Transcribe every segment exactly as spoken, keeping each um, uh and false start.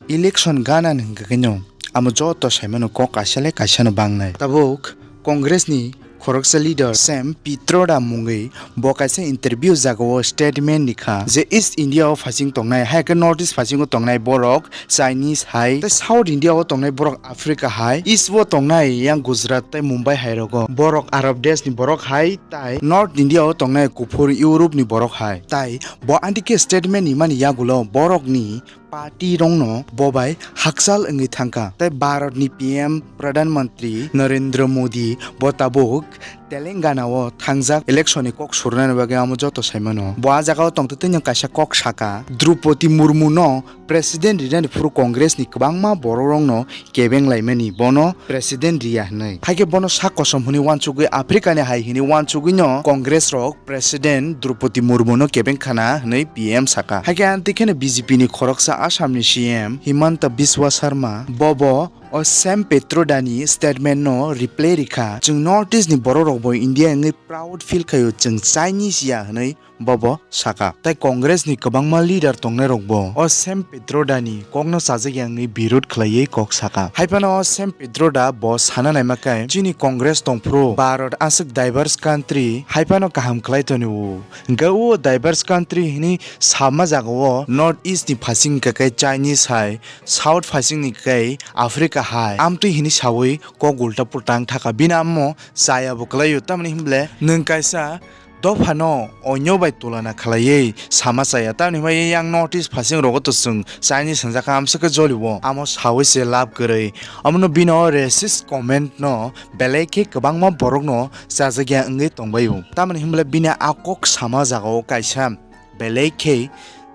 Election gana ni hwnkhe no amo joto saimano kok kaisa le kaisa no bangnai. Tabuk Congress ni khoroksa leader Sam Pitroda mungwi bo kaisa interview jagao statement rikha je East India o phasing tongnai, hai khe North East phasingo tongnai borok Chinese hai, tei South India o tongnai borok Africa hai, East o tongnai yang Gujarat tei Mumbai hai rogo borok Arab desh ni borok hai, tai North India o tongnai kuphur Europe ni borok hai. Tai bo andike statement rimani yagulo borok ni party rokno bo bai hakchal wngwi thangkha. Tei Bharat ni P M Pradhan Mantri Narendra Modi bo tabuk Telangana o thangjak election ni kok surnani bagwi amo joto saimano. Bo a jagao tongtwtwino kaisa kok saka, Droupadi Murmu no president rinani phuru Congress ni kwbangma borok rokno kebeng laimani bono president riya hwnwi. Haikhe bono sak kosom hwnwi uansugwi Africa ni hai hwnwi uansugwino Congress rok president Droupadi Murmu no kebeng khana hwnwi P M saka. Haikhe amtwi kheno B J P ni khoroksa Assam ni C M Himanta Biswa Sarma bobo o Sam Pitroda ni statement no reply rikha, "Chwng North East ni borok rok bo India wngwi proud feel khaio, chwng Chinese ya," hwnwi bobo saka. Tai Congress ni kwbangma leader tongnai rok bo o Sam Pitroda ni kokno chajak ya wngwi birod khlaiwi kok saka. Haiphano o Sam Pitroda bo sana naima khe chini Congress tongphuru Bharat aswk diverse country haiphano kaham khlai tonio. Hwnkhe o diverse country hwnwi sama jagao North East ni phasing hwnkhe khe Chinese hai, South phasing ni khe Africa hai. Amtwi hwnwi sawi kok ulta pulta wng thaka bini amo chaya bo kwlaio, tamni hwnble nwng kaisa dophano onyo bai tulana khlaiwi sama chaya, tamni hwnba yang North East phasing rogo to chwng Chinese hwnjakha amswk khe jolio, amo sawi se lab kwrwi. Omono bini o racist comment no belai khe kwbangma borok no chajak ya wngwi tongbaio, tamni hwnba bini a kok sama jagao kaisa belai khe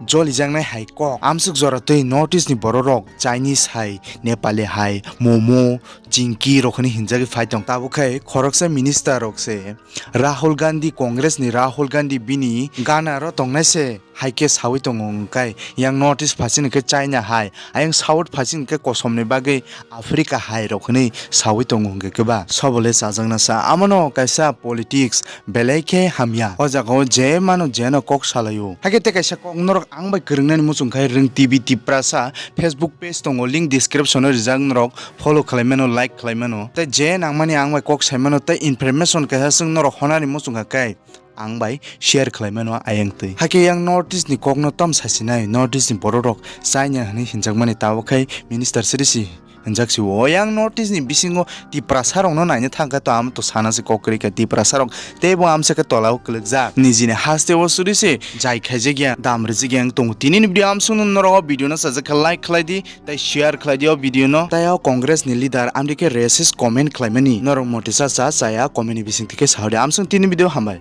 jolijaknai hai kok. Amswk jora twi North East ni borok rok Chinese hai, Nepali hai, momo, chingki rok hwnwi hinjagwi phai tong. Tabuk khe khoroksa minister rok se Rahul Gandhi, Congress ni Rahul Gandhi bini gana ro tongnai se hai khe sawi tongo hwnkhe yang North East phasing khe China hai, ayang South phasing khe kosom ni bagwi Africa hai rok hwnwi sawi tongo hwnkhe khe ba sobo le chajakna sa. Amono kaisa politics belai khe hamya. O jagao je mano jeno kok salaio. Haikhe tei kaisa kok norok ang bai kwrwngnani muchung khai rwng T V Tiprasa Facebook page tongo, link description o rijak, norok follow khlai mano, like khlai mano. Tei je nangmani ang bai kok sai mano tei information kaisa chwng norok honani muchung kha khe ang bai share khlai mano ayang twi. Haikhe yang North East ni kokno tam sasinai, North East ni borok rok China hwnwi hinjakmani, tabuk khai minister siri si hinjak si o. Yang North East ni bisingo Tiprasa rokno naina thang khe to amo to sana se kok kwrwi kha Tiprasa rok, tei bo amsa khe tola o kwlwkjak, nijini haste o suri se jai khaijak ya, dam rijak ya wng tongo. Tini ni video amsong no norok o video no sajak khe like khlai di, tei share khlai di o video no. Tai o Congress ni leader amtwi khe racist comment khlai mani norok motisa cha chaya comment ni bising twi khe sa hor di. Amsong tini video hambai.